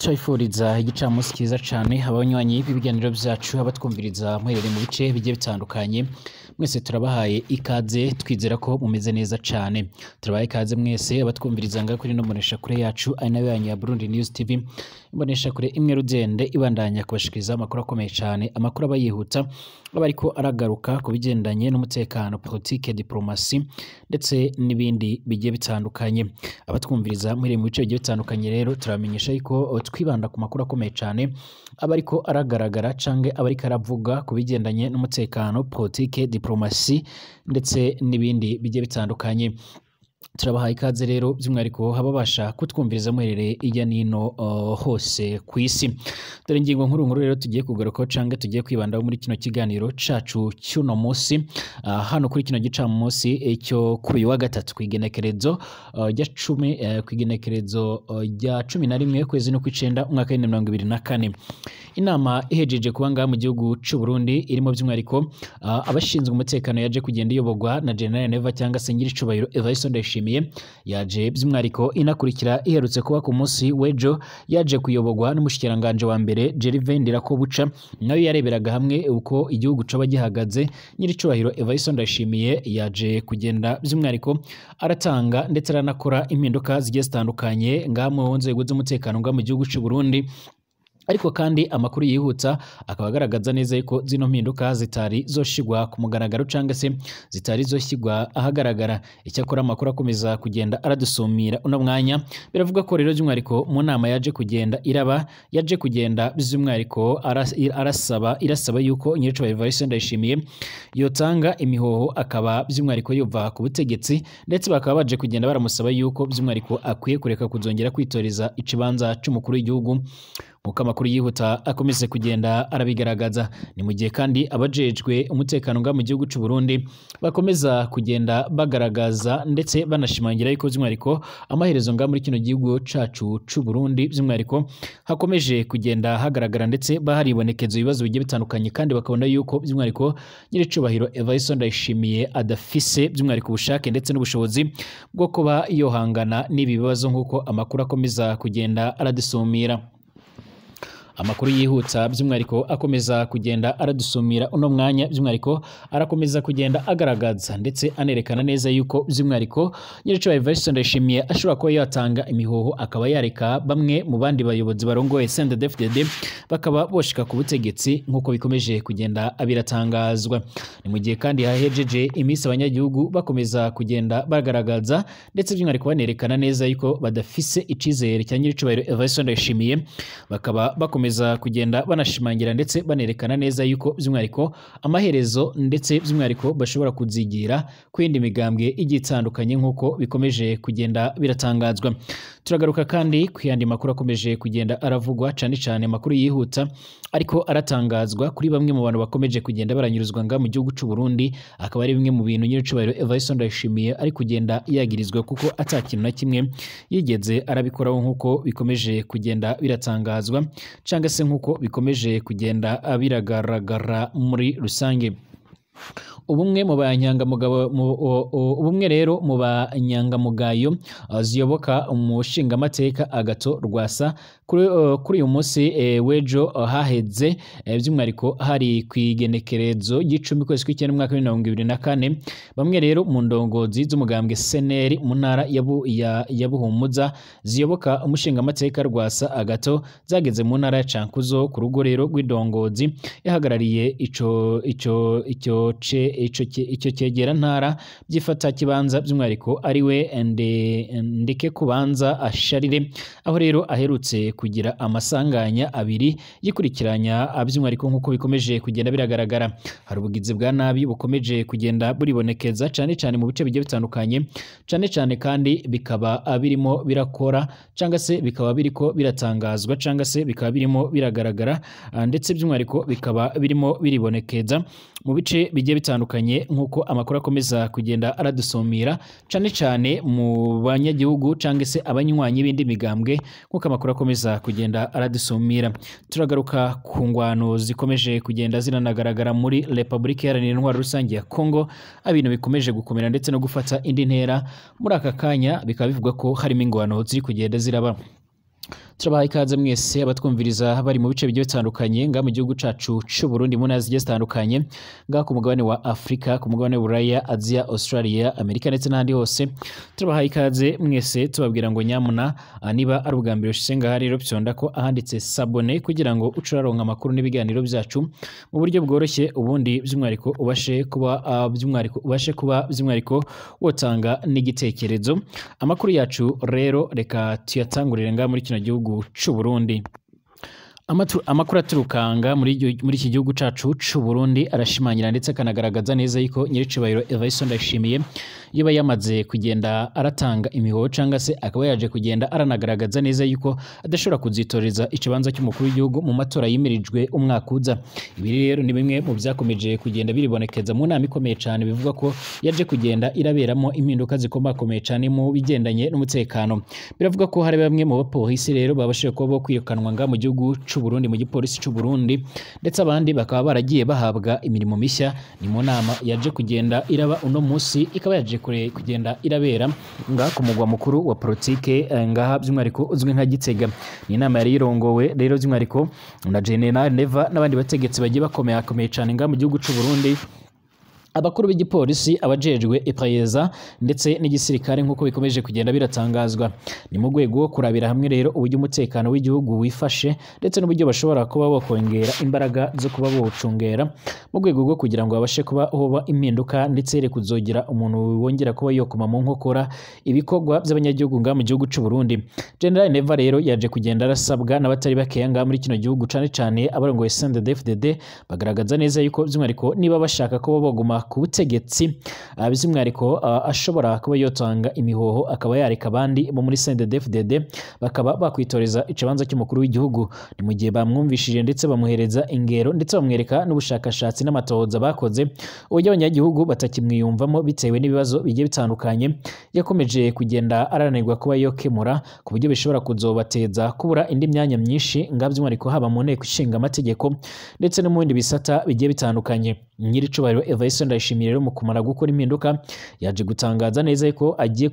Turabifuriza igicamunsi cyiza cane abanywanyi b'ibiganiro vyacu, abatwumviriza muherereye mu bice bigiye bitandukanye. Mwese turabahaye ikaze, twizera ko mumeze neza cane. Turabahaye ikaze mwese abatwumviriza ngaho kuri ino mboneshakure yacu, ari nayo yanyu ya Burundi News TV, imboneshakure imwe rudende ibandanya kubashikiriza amakuru akomeye cane, amakuru aba yihuta, aba ariko aragaruka ku bigendanye n'umutekano, politike, diplomasi ndetse n'ibindi bigiye bitandukanye. Abatwumviriza muherereye mu bice bigiye bitandukanye rero, turabamenyesha yuko twibanda ku makuru akomeye cane aba ariko aragaragara canke aba ariko aravuga ku bigendanye n'umutekano, politike, diplomasi ndetse n'ibindi bigiye bitandukanye. Turabahaye ikaze rero by'umwihariko ababasha kutwumviriza muherereye hirya n'ino hose ku isi. Dore ingingo nkuru nkuru rero tugiye kugarukaho canke tugiye kwibandaho muri kino kiganiro cacu cy'uno munsi, hano kuri kino gicamunsi cyo kuri uyu wa gatatu kw'igenekerezo rya cumi, kw'igenekerezo rya 11 kwezi no kw'icenda umwaka w'ibihumbi 2024. Inama ihejeje kuba ngaha mu gihugu c'u Burundi irimo by'umwihariko abashinzwe umutekano, yaje kugenda iyoborwa na General Neva cyangwa se Nyiricubahiro Evariste Ndayishimiye, yaje by'umwihariko inakurikira iherutse kuba ku munsi w'ejo, yaje kuyoborwa n'umushikiranganje wa mbere Gervais Ndirakobuca, nayo yareberaga hamwe uko igihugu coba gihagaze. Nyiricubahiro Evariste Ndayishimiye yaje kugenda by'umwihariko aratanga ndetse aranakora impinduka zigiye zitandukanye ngaha mu nzego z'umutekano ngaha mu gihugu c'u Burundi. Ariko kandi amakuru yihuta akaba agaragaza neza yuko zino mpinduka zitari zoshigwa ku mugaragaro cyangwa se zitari zoshyirwa ahagaragara. Icyakora amakuru akomeza kugenda aradusumira uno mwanya, biravuga ko rero by'umwihariko mu nama yaje kugenda iraba, yaje kugenda by'umwihariko arasaba irasaba yuko Nyiricubahiro Evariste Ndayishimiye yotanga imihoho, akaba by'umwihariko yova ku butegetsi, ndetse bakaba baje kugenda baramusaba yuko by'umwihariko akwiye kureka kuzongera kwitoreza ikibanza c'umukuru w'igihugu, nkuko amakuru yihuta akomeze kugenda arabigaragaza. Ni mu gihe kandi abajejwe umutekano ngaha mu gihugu c'u Burundi bakomeza kugenda bagaragaza ndetse banashimangira yuko by'umwihariko amaherezo ngaha muri kino gihugu cacu c'u Burundi by'umwihariko hakomeje kugenda hagaragara ndetse baharibonekeza ibibazo bigiye bitandukanye, kandi bakabona yuko by'umwihariko Nyiricubahiro Evariste Ndayishimiye adafise by'umwihariko ubushake ndetse n'ubushobozi bwo kuba yohangana n'ibi bibazo, nkuko amakuru akomeza kugenda aradusumira. Amakuru yihuta by'umwihariko akomeza kugenda aradusumira uno mwanya, by'umwihariko arakomeza kugenda agaragaza ndetse anerekana neza yuko by'umwihariko Nyiricubahiro Evariste Ndayishimiye ashobora kuba yatanga imihoho, akaba yareka bamwe mu bandi bayobozi barongoye CNDD-FDD bakaba boshika ku butegetsi, nk'uko bikomeje kugenda biratangazwa. Ni mu gihe kandi hahejeje iminsi abanyagihugu bakomeza kugenda bagaragaza ndetse by'umwihariko banerekana neza yuko badafise icizere cya Nyiricubahiro Evariste Ndayishimiye, bakaba bakomeza kugenda banashimangira ndetse banerekana neza yuko by'umwihariko amaherezo ndetse by'umwihariko bashobora kuzigira ku yindi migambwe igiye itandukanye, nk'uko bikomeje kugenda biratangazwa. Turagaruka kandi ku yandi makuru akomeje kugenda aravugwa, cane cane amakuru yihuta ariko aratangazwa kuri bamwe mu bantu bakomeje kugenda baranyuruzwa ngaha mu gihugu c'u Burundi, akaba ari bimwe mu bintu Nyiricubahiro Evariste Ndayishimiye ari kugenda yagirizwa kuko ata kintu na kimwe yigeze arabikoraho, nk'uko bikomeje kugenda biratangazwa cyangwa se nk'uko bikomeje kugenda biragaragara muri rusange. Ubumwe mu banyangamugabo, ubumwe rero mu banyangamugayo ziyoboka umushingamateka Agathon Rwasa, kuri uyu munsi w'ejo haheze, by'umwihariko hari ku igenekerezo ry'icumi kwezi kw'icyenda umwaka wa 2024, bamwe rero mu ndongozi z'umugambwe CNL mu ntara ya Buhumuza ziyoboka umushingamateka Rwasa Agathon zageze mu ntara ya Cankuzo ku rugo rero rw'indongozi yahagarariye ico ico ico icyo cyegera ntara byifata kibanza, by'umwihariko ariwe ndeke kubanza asharire, aho rero aherutse kugira amasanganya abiri yikurikiranya by'umwihariko, nk'uko bikomeje kugenda biragaragara. Hari ubugizi bwa nabi bukomeje kugenda buribonekeza cane cane mu bice bigiye bitandukanye, cane cane kandi bikaba birimo birakora cyangwa se bikaba biriko biratangazwa cyangwa se bikaba birimo biragaragara, ndetse by'umwihariko bikaba birimo biribonekeza mu bice bigiye bitandukanye, nk'uko amakuru akomeza kugenda aradusumira, cane cane mu banyagihugu cyangwa se abanywanyi b'indi migambwe, nk'uko amakuru akomeza kugenda aradusumira. Turagaruka ku ngwano zikomeje kugenda ziranagaragara muri Republika Iharanira Intwaro Rusange ya Kongo, ibintu bikomeje gukomera ndetse no gufata indi ntera muri aka kanya, bikaba bivugwa ko harimo ingwano ziri kugenda ziraba. Turabaha ikaze mwese abatwumviriza bari mu bice bigiye bitandukanye ngaha mu gihugu cacu c'u Burundi, mu ntara zigiye zitandukanye, ngaha ku mugabane wa Afrika, ku mugabane w'Uburaya, Aziya, Australia, Amerika ndetse n'ahandi hose. Turabaha ikaze mwese tubabwira ngo nyamuna, niba ari ubwa mbere ushitse ngaha rero, fyonda ko ahanditse s'abonner kugira ngo uce uraronka amakuru n'ibiganiro byacu mu buryo bworoshye, ubundi by'umwihariko ubashe kuba by'umwihariko wotanga n'igitekerezo. Amakuru yacu rero reka tuyatangurire ngaha muri kino gihugu c'u Burundi. Amakuru aturukanga muri iki gihugu cacu c'u Burundi arashimangira ndetse akanagaragaza neza yuko nyiricubahiro Evariste Ndayishimiye yoba yamaze kugenda aratanga imihoho, canga se akaba yaje kugenda aranagaragaza neza yuko adashobora kuzitoreza ikibanza cy'umukuru w'igihugu mu matora yimirijwe umwaka uza. Ibi rero ni bimwe mu byakomeje kugenda biribonekeza mu nama ikomeye cyane bivuga ko yaje kugenda iraberamo impinduka zikomakomeye cyane mu bigendanye n'umutekano. Biravuga ko hari bamwe mu bapolisi rero babashije kuba bo kwirukanwa nga mu gihugu c'u Burundi, mu gipolisi c'u Burundi, ndetse abandi bakaba baragiye bahabwa imirimo mishya. Ni mu nama yaje kugenda iraba uno munsi, ikaba yaje kugenda irabera ngaha ku mugwa mukuru wa politike, ngaha by'umwihariko uzwi nka Gitega. Ni inama yari irongowe rero by'umwihariko na General Neva n'abandi bategetsi bagiye bakomeye akomeye cyane ngaha mu gihugu c'u Burundi, abakuru b'igipolisi, abajejwe iperereza ndetse n'igisirikare, nk'uko bikomeje kugenda biratangazwa. Ni mu rwego rwo kurabira hamwe rero uburyo umutekano w'igihugu wifashe, ndetse n'uburyo bashobora kuba bakongera imbaraga zo kuba bawucungera, mu rwego rwo kugira ngo babashe kuba hoba impinduka, ndetse here kuzogira umuntu wongera kuba yokoma mu nkokora ibikorwa by'abanyagihugu ngaha mu gihugu c'u Burundi. General Neva rero yaje kugenda arasabwa n'abatari bakeya ngaha muri kino gihugu, cane cane abarongoye CNDD-FDD, bagaragaza neza yuko by'umwihariko niba bashaka kuba boguma ku butegetsi, by'umwihariko ashobora kuba yotanga imihoho, akaba yareka abandi bo muri CNDD-FDD bakaba bakwitoreza ikibanza cy'umukuru w'igihugu. Ni mu gihe bamwumvishije ndetse bamuhereza ingero, ndetse bamwereka n'ubushakashatsi n'amatohoza bakoze, uburyo abanyagihugu batakimwiyumvamo bitewe n'ibibazo bigiye bitandukanye yakomeje kugenda arananirwa kuba yokemura, ku buryo bishobora kuzobateza kubura indi myanya myinshi nga by'umwihariko haba mu nteko ishinga amategeko ndetse no mu bindi bisata bigiye bitandukanye. Nyiricubahiro Evariste Ndayishimiye rero, mu kumara gukora impinduka, yaje gutangaza neza ko agiye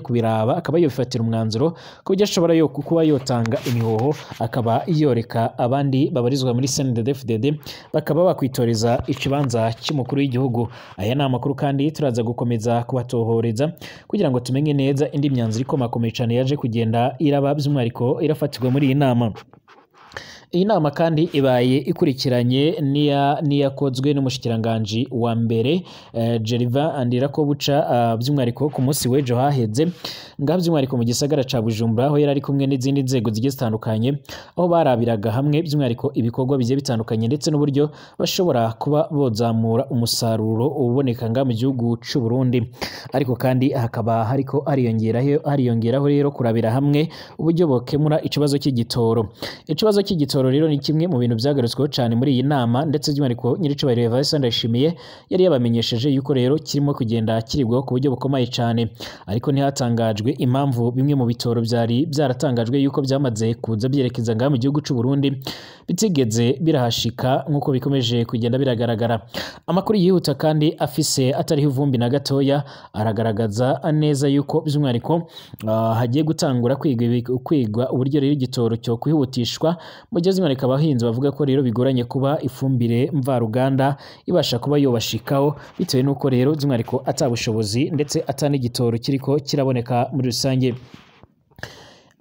kubiraba, akaba yobifatira umwanzuro ku buryo ashobora yo kuba yotanga imihoho, akaba yoreka abandi babarizwa muri CNDD-FDD bakaba bakwitoreza ikibanza cy'umukuru w'igihugu. Aya ni amakuru kandi turaza gukomeza kubatohoreza kugira ngo tumenye neza indi myanzuro ikomakomeye cyane yaje kugenda iraba, by'umwihariko irafatirwa muri iyi nama. Iyi nama kandi ibaye ikurikiranye n'iyakozwe n'umushikiranganji wa mbere Gervais Ndirakobuca, by'umwihariko ku munsi w'ejo haheze, ngaha by'umwihariko mu gisagara ca Bujumbura, aho yari ari kumwe n'izindi nzego zigiye zitandukanye, aho barabiraga hamwe by'umwihariko ibikorwa bigiye bitandukanye ndetse n'uburyo bashobora kuba bozamura umusaruro uboneka ngaha mu gihugu c'u Burundi. Ariko kandi hakaba hariko hariyongeraho rero kurabira hamwe uburyo bokemura ikibazo cy'igitoro. Ikibazo cy'igitoro rero ni kimwe mu bintu byagarutsweho cyane muri iyi nama, ndetse by'umwihariko nyiricubahiro Evariste Ndayishimiye yari yabamenyesheje yuko rero kirimo kugenda kirigwaho ku buryo bukomeye cyane. Ariko ntihatangajwe impamvu bimwe mu bitoro byari byaratangajwe yuko byamaze kuza byerekeza ngaha mu gihugu c'u Burundi bitigeze birahashika, nk'uko bikomeje kugenda biragaragara. Amakuru yihuta kandi afise atariho ivumbi na gatoya aragaragaza neza yuko by'umwihariko hagiye gutangura kwigwa uburyo rero igitoro cyo kwihutishwa, mu gihe by'umwihariko abahinzi bavuga ko rero bigoranye kuba ifumbire mvaruganda ibasha kuba yobashikaho, bitewe n'uko rero by'umwihariko ata bushobozi ndetse ata n'igitoro kiriko kiraboneka muri rusange.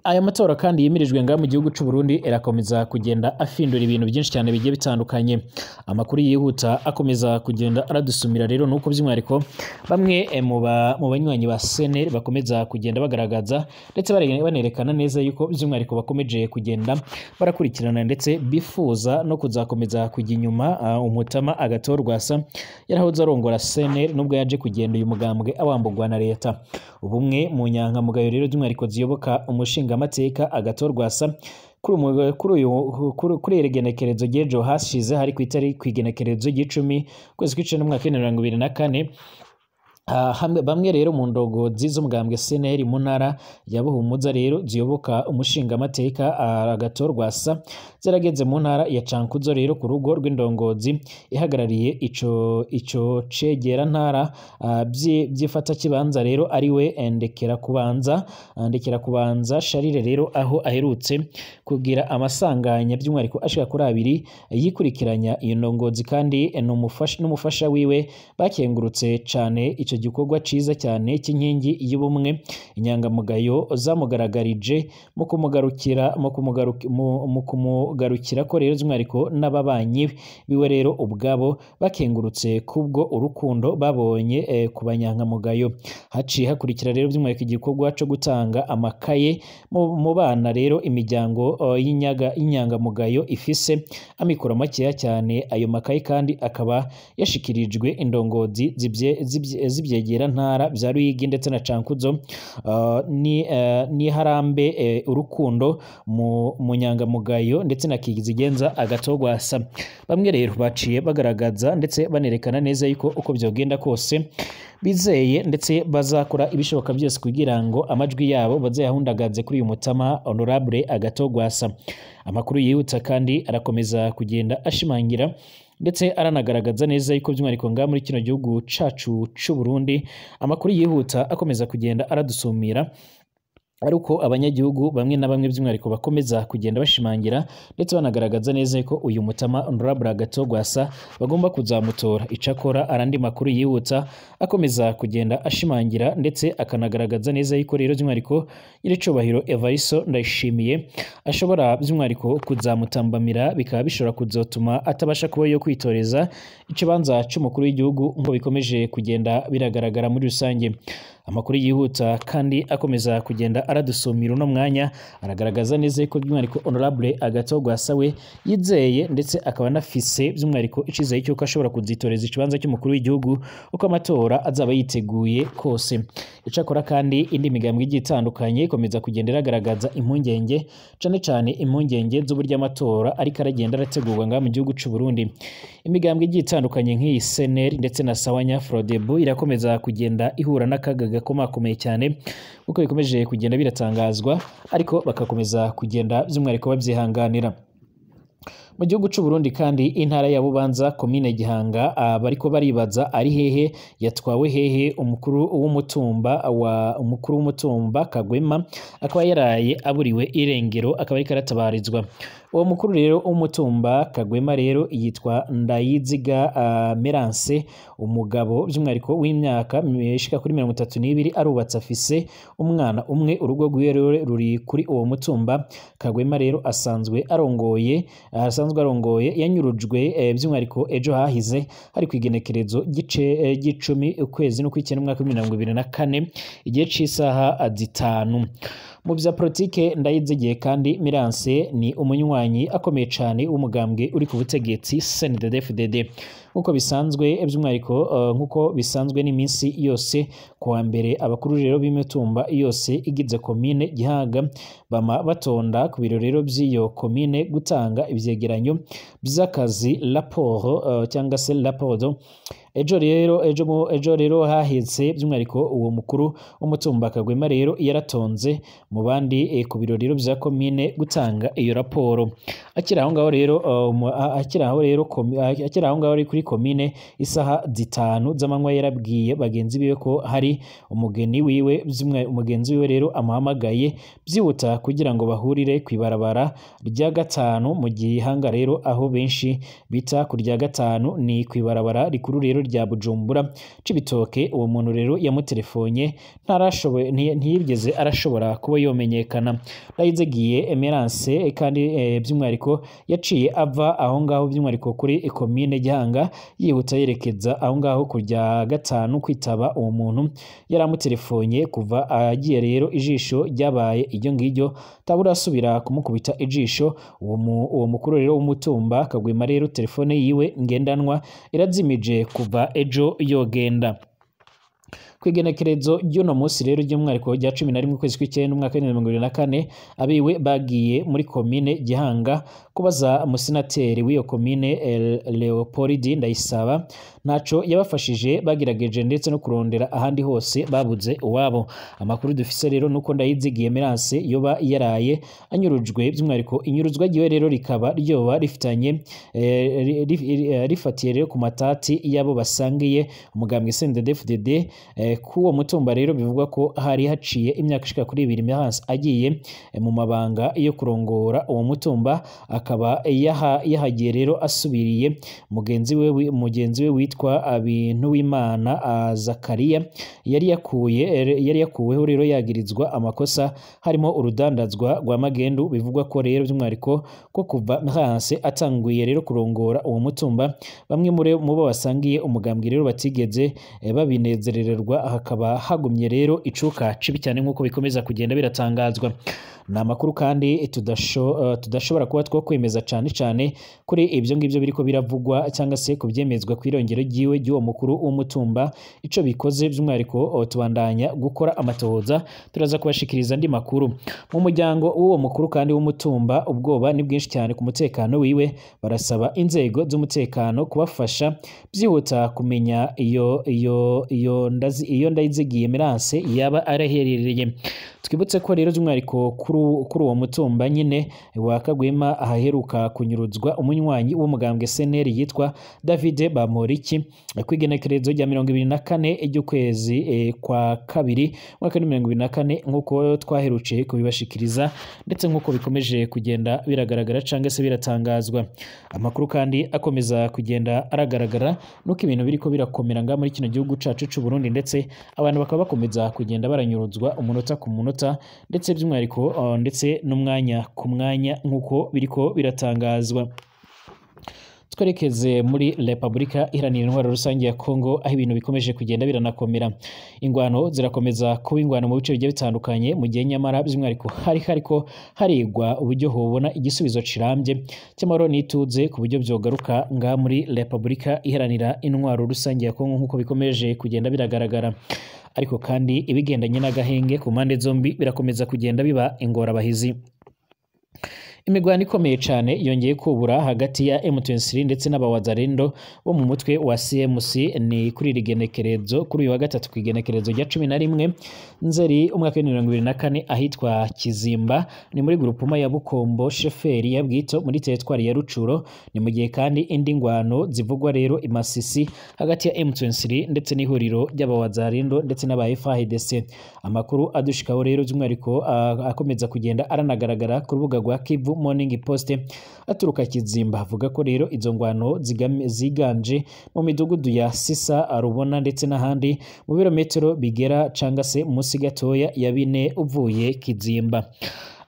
Aya matora kandi yimirijwe ngaha mu gihugu c'u Burundi erakomeza kugenda afindura ibintu byinshi cyane bigiye bitandukanye. Amakuru yihuta akomeza kugenda aradusumira rero nuko by'umwihariko bamwe mu banywanyi ba CNL bakomeza kugenda bagaragaza ndetse banerekana neza yuko by'umwihariko bakomeje kugenda barakurikirana ndetse bifuza no kuzakomeza kujya inyuma umutama Agathon Rwasa yarahoze arongora CNL, nubwo yaje kugenda uyu mugambwe awambugwa na leta. Ubumwe mu nyankamugayo rero by'umwihariko ziyoboka umushinga amateka Agathon Rwasa, kuri iri genekerezo ry'ejo hashize, hari ku itariki, ku igenekerezo ry'icumi, ukwezi kw'icenda, umwaka w'ibihumbi 2024. Hamwe bamwe rero mu ndongozi z'umugambwe CNL mu ntara ya Buhumuza rero ziyoboka umushingamateka Agathon Rwasa zarageze mu ntara ya Cankuzo rero ku rugo rw'indongozi ihagarariye ico cegera ntara byifata kibanza rero ariwe Ndekera kubanza Sharire rero aho aherutse kugira amasanganya by'umwihariko ashika kuri abiri yikurikiranya. Iyo ndongozi kandi n'umufasha wiwe bakengurutse cane ico gikorwa ciza cyane cy'inkingi y'ubumwe inyangamugayo zamugaragarije mu kumugarukira mu kumugarukira ko rero by'umwihariko n'ababanyi biwe rero ubwabo bakengurutse kubwo urukundo babonye ku banyankamugayo. Haciye hakurikira rero by'umwihariko igikorwa co gutanga amakaye mu bana rero imiryango y'inyangamugayo ifise amikoro makeya cyane. Ayo makaye kandi akaba yashikirijwe indongozi zibyegera ntara bya Ruyigi ndetse na Cankuzo ni Harambe urukundo mu nyangamugayo ndetse na Kizigenza Agathon Rwasa. Bamwe rero baciye bagaragaza ndetse banerekana neza yuko uko byogenda kose bizeye ndetse bazakora ibishoboka byose kugira ngo amajwi yabo bazayahundagaze kuri uyu mutama Honorable Agathon Rwasa. Amakuru yihuta kandi arakomeza kugenda ashimangira ndetse aranagaragaza neza yuko by'umwihariko ngaha muri kino gihugu cacu c'u Burundi amakuru yihuta akomeza kugenda aradusumira ariko abanyagihugu bamwe na bamwe by'umwihariko bakomeza kugenda bashimangira ndetse banagaragaza neza ko uyu mutama Honorable Agathon Rwasa bagomba kuzamutora. Icakora arandi makuru yihuta akomeza kugenda ashimangira ndetse akanagaragaza neza yuko rero by'umwihariko nyiricubahiro Evaristo Ndayishimiye ashobora by'umwihariko kuzamutambamira, bikaba bishobora kuzotuma atabasha kuba yo kwitoreza ikibanza c'umukuru w'igihugu nk'uko bikomeje kugenda biragaragara muri rusange. Amakuru yihuta kandi akomeza kugenda aradusumira uno mwanya aragaragaza neza ko by'umwihariko Honorable Agathon Rwasa we yizeye ndetse akaba anafise by'umwihariko icizere cy'uko ashobora kuzitoreza ikibanza cy'umukuru w'igihugu uko amatora azaba yiteguye kose. Icakora kandi indi migambwe igiye itandukanye ikomeza kugenda iragaragaza impungenge, cane cane impungenge z'uburyo amatora ariko aragenda arategurwa ngaha mu gihugu c'u Burundi. Imigambwe igiye itandukanye nk'iyi CNL ndetse na Sawanya Frodebu irakomeza kugenda ihura n'akaga gakomakomeye cyane uko bikomeje kugenda biratangazwa, ariko bakakomeza kugenda by'umwihariko babyihanganira. Mu gihugu c'u Burundi kandi intara ya Bubanza komine Gihanga bariko baribaza ari hehe yatwawe hehe umukuru w'umutumba Kagwema akaba yaraye aburiwe irengero akaba ariko aratabarizwa. Uwo mukuru rero w'umutumba Kagwema rero yitwa Ndayiziga Merance, umugabo by'umwihariko w'imyaka ishika kuri 32, arubatse afise umwana umwe. Urugo rwiwe rero ruri kuri uwo mutumba Kagwema rero asanzwe arongoye yanyurujwe by'umwihariko ejo hahize hari kwigenekerezo gice gicumi ukwezi no kw'icyenda umwaka wa 2024 igihe c'isaha 5. Mu bya politike Ndayizigiye kandi Mirance ni umunywanyi akomeye cyane w'umugambwe uri ku butegetsi CNDD-FDD. Nkuko bisanzwe by'umwihariko nkuko bisanzwe n'iminsi yose kuwa mbere abakuru rero b'imitumba yose igize komine Gihanga bama batonda ku biro rero by'iyo komine gutanga ivyegeranyo by'akazi raporo cyangwa se raporo. Ejo rero hahetse by'umwihariko uwo mukuru w'umutumba Kagwema rero yaratonze mu bandi ku biro rero bya komine gutanga iyo raporo. Akiri aho ngaho rero kuri komine isaha 5 z'amanywa yarabwiye bagenzi biwe ko hari umugeni wiwe umugenzi wiwe rero amuhamagaye byihuta kugira ngo bahurire kwibarabara rya gatanu mu Gihanga rero aho benshi bita ku rya gatanu ni kwibarabara rikuru rero rya Bujumbura Cibitoke. Uwo muntu rero yamutelefone ntarashoboye ntiyigeze arashobora kuba yomenyekana. Ndayizegiye Emerance kandi by'umwihariko yaciye ava aho ngaho by'umwihariko kuri komine Gihanga yihuta yerekeza aho ngaho kurya gatanu kwitaba uwo muntu yaramutelefone. Kuva agiye rero ijisho ryabaye iryo ngiryo taburasubira kumukubita ijisho. Uwo mukuru rero w'umutumba Kagwema rero telefone yiwe ngendanwa irazimije kuva ejo yogenda. Kwigenekerezo ry'uno munsi rero ry'umwihariko rya 11 ukwezi kw'icyenda umwaka wa 2024, abiwe bagiye muri komine Gihanga kubaza umusenateri w'iyo komine Leopold Ndayisaba, ntaco yabafashije. Bagerageje ndetse no kurondera ahandi hose, babuze uwabo. Amakuru dufise rero nuko Ndayizigiye Merance yoba yaraye anyurujwe, by'umwihariko inyuruzwa ryiwe rero rikaba ryoba rifitanye rifatiye rero ku matati y'abo basangiye umugambwe CNDD-FDD k'uwo mutumba. Rero bivugwa ko hari haciye imyaka ishika kuri 2 Merance agiye mu mabanga yo kurongora uwo mutumba, akaba yahagiye rero asubiriye mugenzi we witwa Bintuwimana Zakaria yari yakuweho rero yagirizwa amakosa harimo urudandazwa rwa magendu. Bivugwa ko rero by'umwihariko ko kuva Merance atanguye rero kurongora uwo mutumba, bamwe muri mu bo basangiye umugambwe rero batigeze babinezerererwa, hakaba hagumye rero icuka cibi cyane nk'uko bikomeza kugenda biratangazwa. Ni amakuru kandi tudashobora kuba two kwemeza cyane cyane kuri ibyo ngibyo biriko biravugwa cyangwa se kubyemezwa ku irongero ryiwe ry'uwo mukuru w'umutumba. Ico bikoze by'umwihariko tubandanya gukora amatohoza, turaza kubashikiriza andi makuru. Mu muryango w'uwo mukuru kandi w'umutumba ubwoba ni bwinshi cyane ku mutekano wiwe, barasaba inzego z'umutekano kubafasha byihuta kumenya iyo Ndayizigiye Merance yaba araherereye. Twibutse ko rero by'umwihariko kuri uwo mutumba nyine wa Kagwema ahaheruka kunyuruzwa umunywanyi w'umugambwe CNL yitwa David Bamporiki kw'igenekerezo rya 24 ry'ukwezi kwa kabiri mwaka wa 2024, nk'uko twaherukiye kubibashikiriza ndetse nk'uko bikomeje kugenda biragaragara cyangwa se biratangazwa. Amakuru kandi akomeza kugenda aragaragara nuko ibintu biriko birakomera nga muri kino gihugu cacu c'u Burundi, ndetse abantu bakaba bakomeza kugenda baranyuruzwa umunota ku munota, ndetse by'umwihariko ndetse n'umwanya ku mwanya nk'uko biriko biratangazwa. Twerekeze muri Repubulika Iharanira Intwaro Rusange ya Kongo, aho ibintu bikomeje kugenda biranakomera. Ingwano zirakomeza kuba ingwano mu bice bigiye bitandukanye, mu gihe nyamara by'umwihariko hari hariko harigwa uburyo hobona igisubizo kirambye cy'amahoro n'ituze ku buryo byogaruka ngaha muri Repubulika Iharanira Intwaro Rusange ya Kongo nk'uko bikomeje kugenda biragaragara. Ariko kandi ibigendanye n'agahenge ku mpande zombi birakomeza kugenda biba ingorabahizi. Imigwano ikomeye cyane yongeye kubura hagati ya M23 ndetse n'abawazarendo bo mu mutwe wa CMC ni kuri iri genekerezo kuri uyu wa gatatu ku igenekerezo rya 11 Nzeri umwaka wa 2024 ahitwa Kizimba, ni muri grupuma ya Bukombo sheferi ya Bwito muri teritwari ya Rucuro. Ni mu gihe kandi indi ngwano zivugwa rero i Masisi hagati ya M23 ndetse n'ihuriro ry'abawazarendo ndetse n'aba FARDC. Amakuru adushikaho rero by'umwihariko akomeza kugenda aranagaragara ku rubuga rwa Kivu Morning Post aturuka Kizimba avuga ko rero izo ngwano ziganje mu midugudu ya Sisa, Arubona ndetse n'ahandi mu birometero bigera canga se munsi gatoya ya 4 uvuye Kizimba.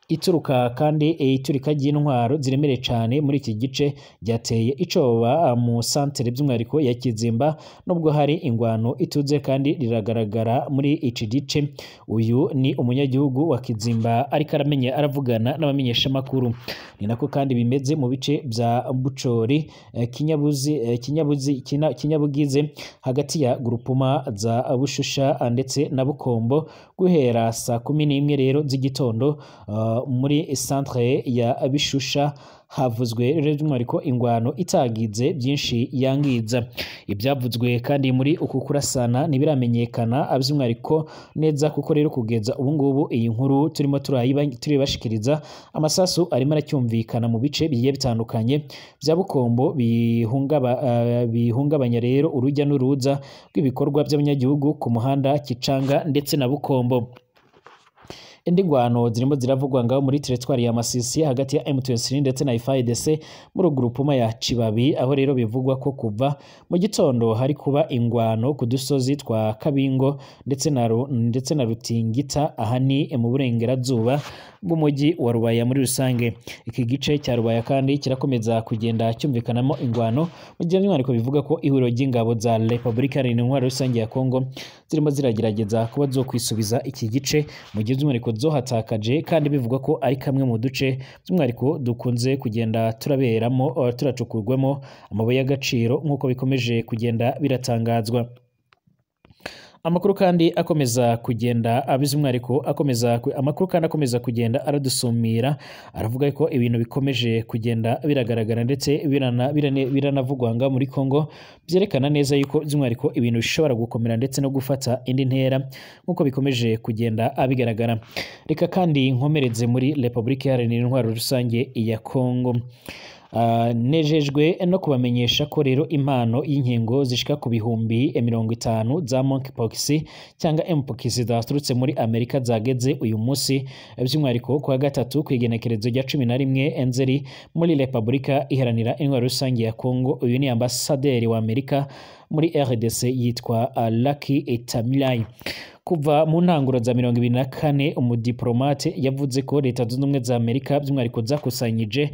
Ituruka kandi iturika ry'intwaro ziremereye cyane muri iki gice ryateye icoba mu santere by'umwihariko ya Kizimba, nubwo hari ingwano ituze kandi riragaragara muri iki gice. Uyu ni umunyagihugu wa Kizimba ariko aramenya aravugana n'abamenyesha makuru. Ni nako kandi bimeze mu bice bya Bucori, Kinyabuzi, Kinyabugize hagati ya grupuma za Bushusha ndetse na Bukombo guhera saa 11 rero z'igitondo. Muri centre ya Bishusha havuzwe rero by'umwihariko ingwano itagize byinshi yangiza. Ibyavuzwe kandi muri uku kurasana ntibiramenyekana by'umwihariko neza, kuko rero kugeza ubu ngubu iyi nkuru turimo turibashikiriza amasasu arimo aracyumvikana mu bice bigiye bitandukanye bya Bukombo bihungabanya rero urujya n'uruza rw'ibikorwa by'abanyagihugu ku muhanda Kicanga ndetse na Bukombo. Indi ngwano zirimo ziravugwa ngaho muri teritwari ya Masisi hagati ya M23 ndetse na FARDC muri grupuma ya Cibabi, aho rero bivugwa ko kuva mu gitondo hari kuba ingwano ku dusozi twa Kabingo ndetse na Rutingita, ahani mu burengerazuba bw'umujyi wa Rubaya muri rusange. Iki gice cya Rubaya kandi kirakomeza kugenda cyumvikanamo ingwano mu gihe by'umwihariko bivuga ko ihuriro ry'ingabo za Repubulika Iharanira Intwaro Rusange ya Kongo zirimo ziragerageza kuba zo kwisubiza iki gice, mu gihe by'umwihariko zohatakaje, kandi bivugwa ko ari kamwe mu duce by'umwihariko dukunze kugenda turaberamo turacukurwamo amabuye y'agaciro nk'uko bikomeje kugenda biratangazwa. Amakuru kandi akomeza kugenda by'umwihariko akomeza amakuru kandi akomeza kugenda aradusumira, aravuga ko ibintu bikomeje kugenda biragaragara ndetse biranavugwa nga muri Kongo, byerekana neza yuko by'umwihariko ibintu bishobora gukomera ndetse no gufata indi ntera nk'uko bikomeje kugenda bigaragara. Reka kandi nkomereze muri Repubulika Iharanira Intwaro Rusange ya Kongo. Nejejwe no kubamenyesha ko rero impano y'inkingo zishika ku 50,000 za monkeypox cyangwa mpox zaturutse muri Amerika zageze uyu munsi by'umwihariko kuwa gatatu ku igenekerezo rya 11 Nzeri muri Repubulika Iharanira Intwaro Rusange ya Kongo. Uyu ni ambasaderi wa Amerika muri RDC yitwa Lucky Tamilai. Kuva mu ntanguro za 2024 umudiplomate yavuze ko Leta Zunze Ubumwe za Amerika by'umwihariko zakusanyije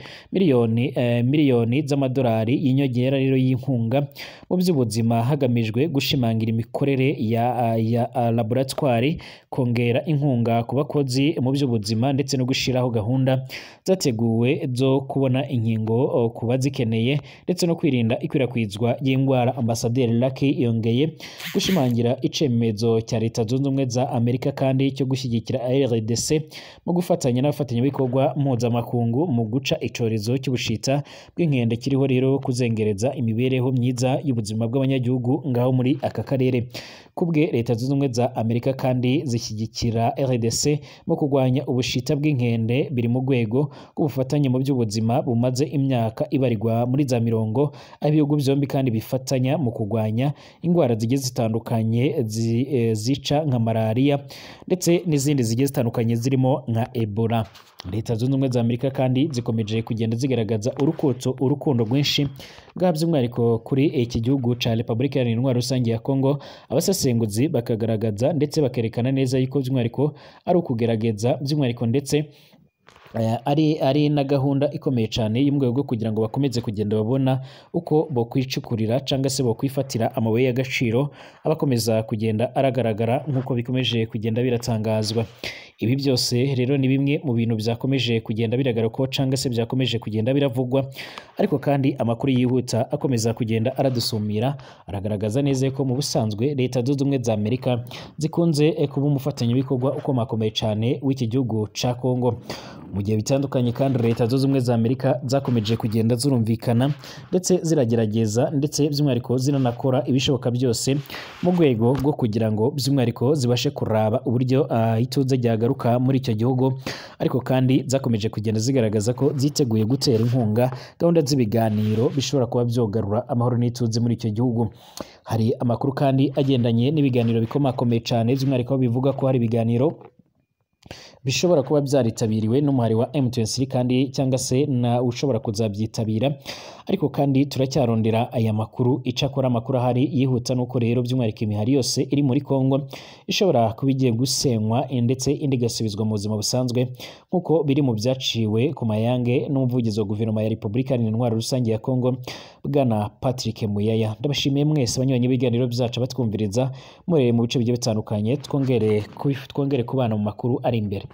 miliyoni z'amadolari y'inyongera rero y'inkunga mu by'ubuzima hagamijwe gushimangira imikorere ya laboratoire, kongera inkunga ku bakozi mu by'ubuzima ndetse no gushiraho gahunda zateguwe zo kubona inkingo ku bazikeneye ndetse no kwirinda ikwirakwizwa y'indwara. Ambasaderi Lucky yongeye gushimangira icemezo cya Leta Zunze Ubumwe za Amerika kandi cyo gushyigikira RDC mu gufatanya n'abafatanyabikorwa mpuzamakungu mu guca icorezo cy'ubushita bw'inkende kiriho rero kuzengereza imibereho myiza y'ubuzima bw'abanyagihugu ngaho muri aka karere. Kubwe Leta Zunze Ubumwe za Amerika kandi zishyigikira RDC mu kurwanya ubushita bw'inkende biri mu rwego rw'ubufatanye mu by'ubuzima bumaze imyaka ibarirwa muri za mirongo, aho ibihugu byombi kandi bifatanya mu kurwanya indwara zigiye zitandukanye zica nka malaria ndetse n'izindi zigiye zitandukanye zirimo nka Ebola. Leta Zunze Ubumwe za Amerika kandi zikomeje kugenda zigaragaza urukundo rwinshi bwa by'umwihariko kuri iki gihugu ca Repubulika Iharanira Intwaro Rusange ya Kongo. Abasesenguzi bakagaragaza ndetse bakerekana neza yuko by'umwihariko ari ukugerageza by'umwihariko ndetse ari na gahunda ikomeye cyane y'umwego rwo kugira ngo bakomeze kugenda babona uko bokwicukurira cyangwa se bokwifatira amabuye y'agaciro abakomeza kugenda aragaragara nk'uko bikomeje kugenda biratangazwa. Ibi byose rero ni bimwe mu bintu byakomeje kugenda biragaragara ko cyangwa se byakomeje kugenda biravugwa, ariko kandi amakuru yihuta akomeza kugenda aradusumira aragaragaza neza ko mu busanzwe Leta Zunze Ubumwe za Amerika zikunze kuba umufatanyabikorwa ukomakomeye cyane w'iki gihugu ca Kongo. Mu gihe bitandukanye kandi Leta Zunze Ubumwe za Amerika zakomeje kugenda zurumvikana ndetse ziragerageza ndetse by'umwihariko zinanakora ibishoboka byose mu rwego rwo kugira ngo by'umwihariko zibashe kuraba uburyo ituze ryagaruka muri icyo gihugu, ariko kandi zakomeje kugenda zigaragaza ko ziteguye gutera inkunga gahunda z'ibiganiro bishobora kuba byogarura amahoro n'ituze muri icyo gihugu. Hari amakuru kandi agendanye n'ibiganiro bikomakomeye cyane by'umwihariko bivuga ko hari ibiganiro bishobora kuba byaritabiriwe n'umuhari wa M23 kandi cyangwa se na ushobora kuzabyitabira, ariko kandi turacyarondera aya makuru. Icakora amakuru ahari yihuta nuko rero by'umwihariko imihari yose iri muri Kongo ishobora kuba igiye gusenywa ndetse indi igasubizwa mu buzima busanzwe nk'uko biri mu byaciwe ku mayange n'umuvugizi wa guverinoma ya Repubulika Iharanira Intwaro Rusange ya Kongo Bwana Patrick Muyaya. Ndabashimiye mwese abanywanyi b'ibiganiro byacu batwumviriza murere mu bice bigiye bitandukanye, twongere kubana mu makuru ari imbere.